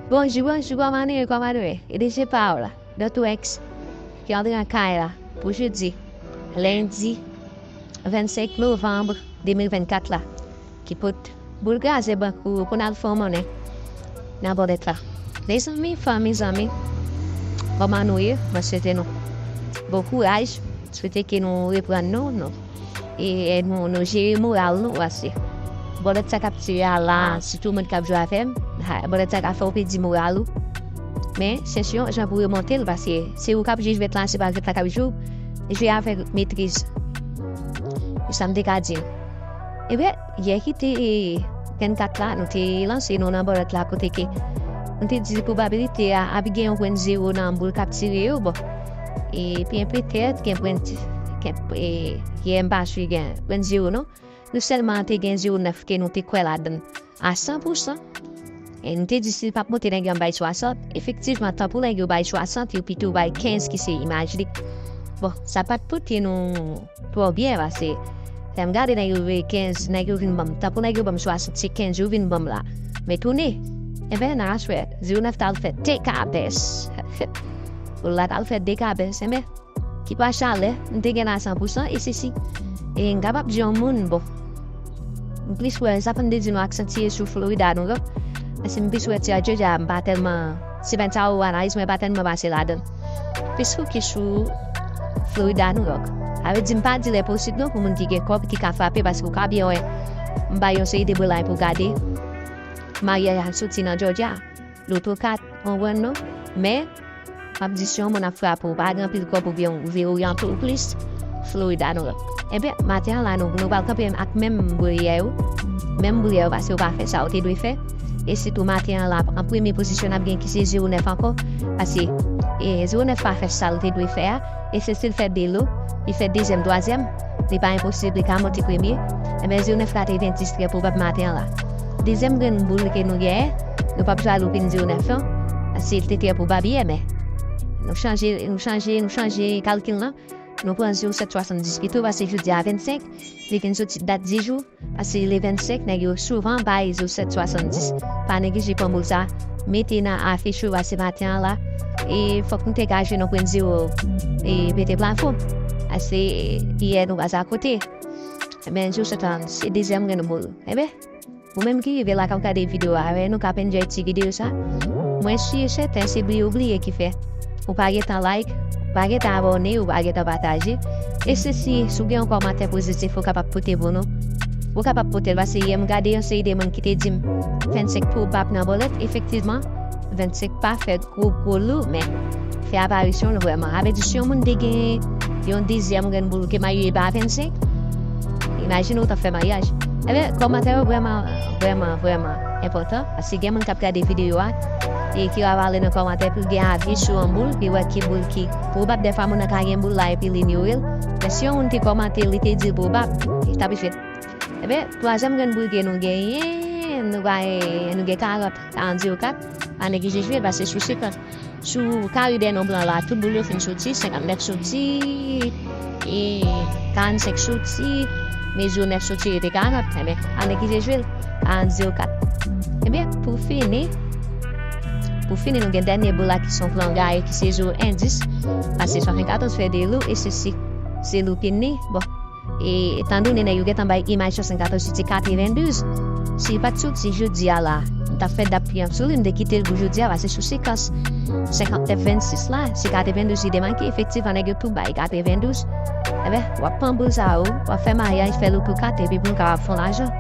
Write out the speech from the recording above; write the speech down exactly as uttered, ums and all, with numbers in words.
Bonjou, bonjou, kòman nou ye, kòman nou ye? E de se pa w la, Dòktè X, ki antre nan kay la pou jodi, lendi vennsenk novanm de mil vennkat la, ki pot boul kraze bank ou pou n al fè yon monnen nan bòlèt la. Mezanmi, fanmi, zanmi, kòman nou ye? Mwen swete nou bon kouraj, swete ke nou reprann nou, nou e, e nou, nou jere moral nou, paske bòlèt sa k ap tire a la, sitou moun k ap jwe avè m, ha, bòlèt sa ka fè w pèdi moral ou. Men, se yon jan pou remonte l, paske se ou k ap jwe jwèt la, se pa jwèt la k ap jwe w. Jwe avèk metriz. Se sa m te ka di nou. Ebyen, yè ki te vennkat la, nou te lanse nou nan bòlèt la kote ke nou te di pwobabilite a ap gen yon pwen zewo nan boul k ap tire yo, bon. E byen petèt gen pwen, gen, e, yè m pa swi gen pwen zewo non. Nou sèlman te gen zewo nèf ke nou te kwè ladan l a san pou san. E nou te di si l p ap monte nèg yo bay swasant. Efektivman, tanpou nèg yo bay swasant, yo pito bay kenz ki se imaj li. Bon, sa pa t pote nou twò byen, paske lè m gade nèg yo voye kenz, nèg yo vin ban m, tanpou nèg yo ban m swasant, se kenz yo vin ban m la. Men tounen, enben, nan aswè, zewo nèf t al fè dekabès. Boul la t al fè dekabès, enben, ki pa chalè, m te gen la san pou san, e se si. E m kapab di yon moun, bon, m plis wè, sa fè m te di nou aksantye sou Florida, New York. Paske m plis wè ti a Georgia, m pa tèlman, se Pennsylvania, mwen pa tèlman pase ladan l. Plis fokis sou Florida, New York. Sa vle di m pa di lè posib non pou moun ki gen kòb ki ka frape, paske ou ka byen wè, m bay yon seri de boul la pou gade. Maryaj a soti nan Georgia. Loto kat, w konprann non? Men, m ap di si yon moun ap frape w, pa gen anpil kòb oubyen w vle oryante w plis, Florida nou ye. Ebyen, maten an la, nou, nou pral kanpe ak menm boul yè yo. Menm boul yè yo, paske w pa fè sa w te dwe fè. E sitou maten an la, an premye pozisyon, n ap gen ki se zewo nèf ankò. Paske, e, zewo nèf pa fè sa l te dwe fè a. E se si l fè de lo, li fè dezyèm, twazyèm, li pa enposib, li ka monte premye. Ebyen, zewo nèf la te vennsis trè pwobab maten an la. Dezyèm grenn boul ke nou genyen, nou p ap jwe a loupin zewo nèf lan, paske li te trè pwobab yè, men nou chanje, nou chanje, nou chanje kalkil lan. Nou pran zewo sèt swasanndis pito, paske jodi a vennsenk, li vin soti dat di jou. Paske le vennsenk, nèg yo souvan bay zewo sèt swasanndis. Pa neglije pran boul sa, mete nan afich ou, paske maten an la, e fòk nou te ka jwenn yon pwen zewo, e pete plafon. Paske, e, yè nou pa akote. Men zewo sèt lan, se dezyèm grenn boul. Ebyen, ou menm ki rive la, k ap gade videyo a, wè, nou k ap enjoy ti videyo sa. Mwen si e sèten, se bliye ou bliye ki fè ou pa gentan like, ou pa gentan abòne, ou pa gentan pataje. E se si, si w gen yon kòmantè pozitif ou kapab pote pou nou, ou kapab pote l, paske yè m gade yon seri de moun ki te di m vennsenk pwobab nan bòlèt. Efektivman, vennsenk pa fè gwo, gwo lou, men fè aparisyon l vrèman. Sa vle di, si yon moun te gen yon dezyèm grenn boul ke marye pa vennsenk, imajine w t ap fè maryaj. Ebyen, kòmantè yo vrèman, vrèman, vrèman enpòtan, paske gen moun k ap gade videyo a, e ki va pale nan kòmantè, pou gen avi sou yon boul, pou wè ki boul ki pwobab. Dèfwa moun nan ka gen boul la epi l inyore l. Men si yon moun te kòmante, li te di l pwobab, li t ap rive. Ebyen, twazyèm grenn boul ke nou genyen, nou bay, nou gen karant, karant zewo kat, pa neglije jwe, paske sou senkant. Sou kari dènonm lan la, tout boul yo fin soti, senkantnèf soti, e karannsenk soti, men zewo nèf soti rete karant, enben, pa neglije jwe l, karant zewo kat. Ebyen, pou fini, pou fini, nou gen dènye boul la ki se yon plan gaye, ki se zewo en dis, paske swasannkatòz fè de lou, e se si, se loupin li, bon. E, etandone nèg yo gentan bay imaj swasannkatòz soti katrevendouz, si l pa t soti jodi a la, m t ap fè dap pli an sou li, m te kite l pou jodi a, paske sou sekans senkantnèf vennsis la, se katrevendouz li demake, efektivman, nèg yo tou bay katrevendouz. Enben, w ap pran boul sa yo, w ap fè maryaj, fè loto kat, epi pou nou kapab fè yon lajan.